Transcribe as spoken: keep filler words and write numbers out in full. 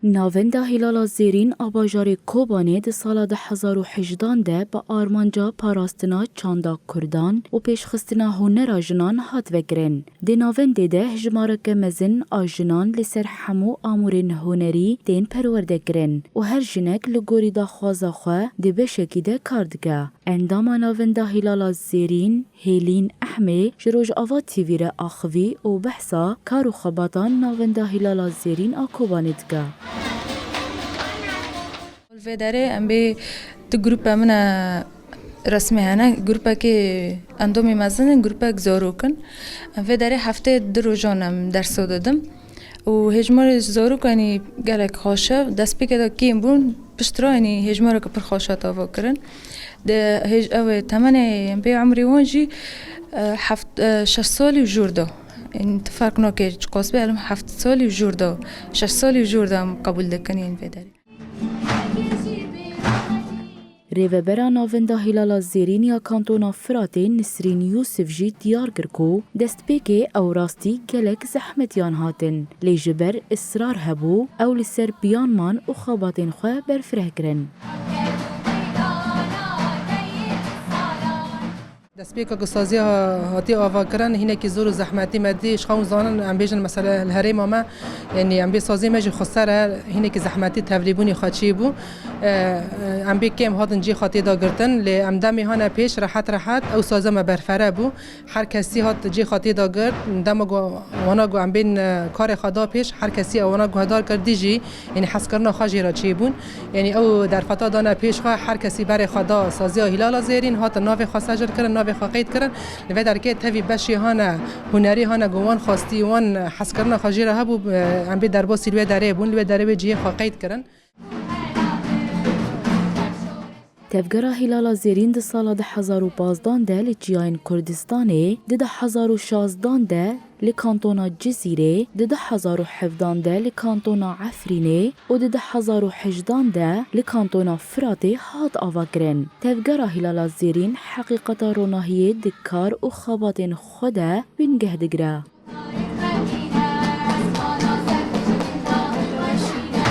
Navenda Hîlala Zêrîn a bajarê Kobanê di sala du hezar û hejdan de bi armanca parastina çanda Kurdan û pêşxistina hunera jinan hat vekirin. Di navendê de hejmareke mezin a jinan li ser hemû amûrên hunerî tên perwerdekirin û her jinek li gorî daxwaza xwe di beşekî de kar dike. Endama Navenda Hîlala Zêrîn, Hêlîn Ehmê, ji Rojava T V re axivî û behsa kar û xebatan Navenda Hîlala Zêrîn a Kobanê dike. Li vê derê em bê du grupa min e resmî hene. Grupekê endomî mezin in, grupek zarok in. Em vê derê heftê du rojan em derso didim. Û hêjmarê zarokanî gelek xweş e. Destpêkê de kêm bûn, piştre yanî hêjmareke pir xweş hat avakirin. Di hêj-, ew ê temenê em pê emrê wan jî, e, heft, e, şeş salî û jûr de. Yanî tu ferq nake çiqas be, em heft salî û jûr de, şeş salî û jûr de em qebûl dikin yên vê derê. Rêvebera Navenda Hîlala Zêrîn ya Kantona Firatê Nisrîn Yûsif jî diyar kir ku destpêkê ew rastî gelek zehmetiyan hatin, lê ji ber israr hebû, ew li ser piyan man û xebatên xwe berfireh kirin. Destpêka ku saziya ha-, hatiye avakirin, hinekî zor û zehmetî me dî, ji xwe hûn zanin, em bêjin, mesela, li herêma me, yanî em bê saziyê me jî xweser e, hinekî zehmetî tevlîbûnê xwe çêbû. E, e, em bê kêm hatin cê xwe tê de girtin, lê em demê hane pêş, rehet rehet ew saziya me berfere bû. Her kesî hat cê xwe tê de girt, dema ku wana ku em bên, e, karê xwe da pêş, her kesî ew wana guhdar kir, dî jî, yanî hezkirina xwe jê re çêbûn. Yanî ew derfeta dane pêş xwe, her kesî berê xwe da saziya Hîlala Zêrîn, hatin navê xwe sicil kirin, navê xwe qeyd kirin. Li vê derkê tevî beşê hane hunerî hane ku wan xwestî, wan hezkirina xwe jê re hebû, em bê derbasî li wê derê bûn, li wê derê wê cihê xwe qeyd kirin. Tevgera Hîlala Zêrîn di sala du hezar û pazdan de li çiyayên Kurdistanê, di du hezar û şazdan de li kantona Cizîrê, di du hezar û hevdan de li kantona Efrînê û di du hezar û hejdan de li kantona Firatê hat avakirin. Tevgera Hîlala Zêrîn heqîqeta ronahiyê di kar û xebatên xwe de bingeh digire.